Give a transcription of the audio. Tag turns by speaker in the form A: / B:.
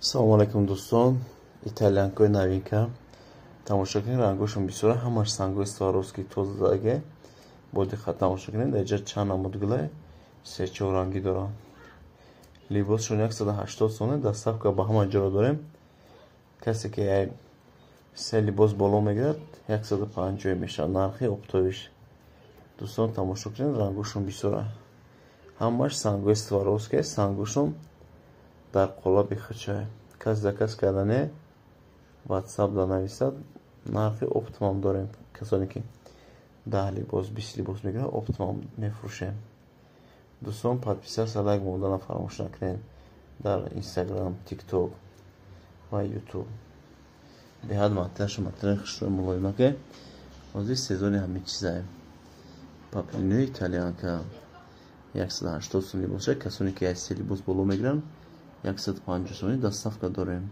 A: Салому алайкум, дӯстон. Итальянкои новинка тамошо кунед, рангошон бисёра, ҳамаш сангои Сваровски тоза задаге. Бо диққат тамошо кунед, дар инҷа чанд намуд гулай, се чор рангӣ дорам. Либосшон 180 сомон, доставка ба ҳама ҷоро дорем. Касе ки се либос боло мегирад, 150 мешавад нархи оптовиш. Дӯстон, тамошо кунед, рангошон бисёра, ҳамаш сангои Сваровски, сангошон дар қолаби хучай. Кас заказ кардане, Ватсап да нависад, нархи оптом ам дорем. Касоне ки 10 либос, 20 либос мегирад, оптом ам мефурӯшем. Дӯстон, подписаться, лайк мондана фаромӯш накунед дар Инстаграм, Тикток ва Ютуб. Беҳад материалшо материали хушрӯи мулоимаке. Ҳозир сезони ҳамин чизае. Поплинои итальянка 180 сум либосша. Касоне ки аз се либос боло мегиранд, 150 сомонӣ, доставка дорем.